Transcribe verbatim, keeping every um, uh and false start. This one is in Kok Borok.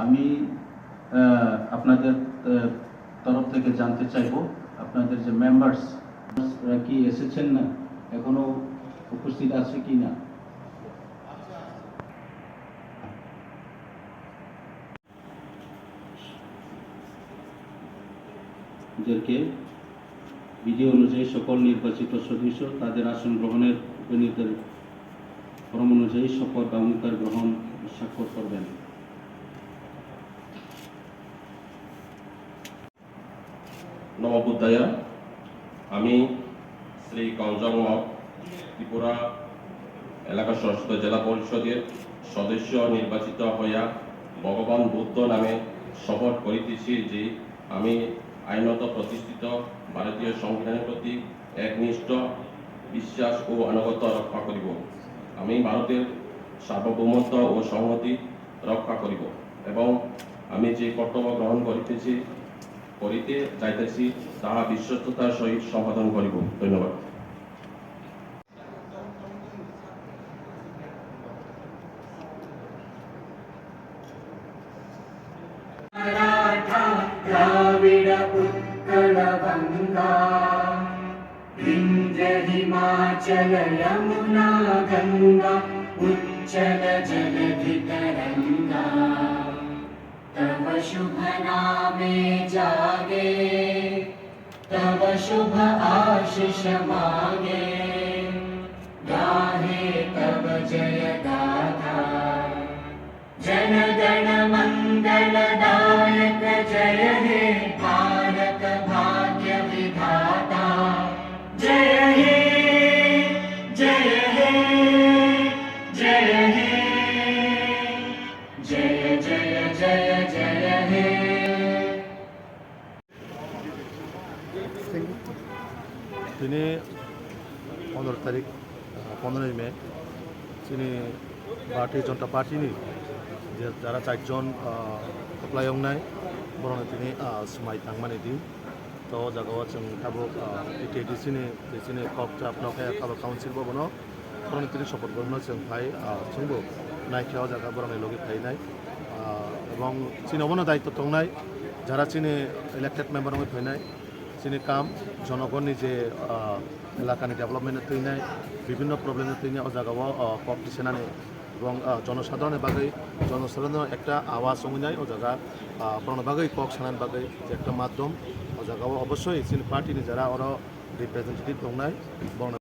আমি আহ, আপনাদের আহ, তরফ থেকে জানতে চাইবো, আপনাদের যে মেম্বার্স কি এসেছেন না, এখনো উপস্থিত আছে কি না? এদেরকে বিধি অনুযায়ী সকল নির্বাচিত সদস্য তাদের আসন গ্রহণের উপনির্ধারিত ফরম অনুযায়ী শপথ বা অঙ্গীকার গ্রহণ স্বাক্ষর করবেন। নমো বুদ্ধায়। আমি শ্রী কঞ্জং মগ ত্রিপুরা এলাকা সংসদ জেলা পরিষদের সদস্য নির্বাচিত হইয়া ভগবান বুদ্ধ নামে শপথ করিতেছি যে আমি আইনত প্রতিষ্ঠিত ভারতীয় সংবিধানের প্রতি একনিষ্ঠ বিশ্বাস ও আনুগত্য রক্ষা করিব। আমি ভারতের সার্বভৌমত্ব ও সংহতি রক্ষা করিব এবং আমি যে কর্তব্য গ্রহণ করিতেছি, করিতে যাইতেছি, তাহা বিশ্বস্ততার সহিত সম্পাদন করিব। ধন্যবাদ। तव शुभ नामे जागे, तव शुभ आशीष मागे, गाहे तव जय गाथा। जन गण मंगल दायक जय हे भारत भाग्य विधाता। जय हे, जय हे, जय हे। जय जय जय जय हे। Tini pondro tarik, ah, pondroi May, chini Bharatiya Janata Party ni je jara charjon, ah, kwplai wngnai, borokno tini, ah, swmai tangmani din. To o jaga o chwng tabuk, ah, T T A D C ni, chini kok chapno khe tabuk council bo bono borokni tini support borokno chwng phai, ah, chwngbo naikhe o jaga borokni logi phainai. Ah, ebong chini obono daitw tongnai, jara chini elected member wngwi phainai, chini kam jonogonni je, ah, elakani development ni twinai, bibhinno problem ni twinai o jaga o, ah, kok tisanani. Ebong, ah, jonosadharonni bagwi, jonosadharonni ekta awaz wngwi nai o jaga, ah, borokni bagwi kok sanani bagwi je ekta madhyom o jaga o obossoi chini party ni jara oro representative tongnai borokni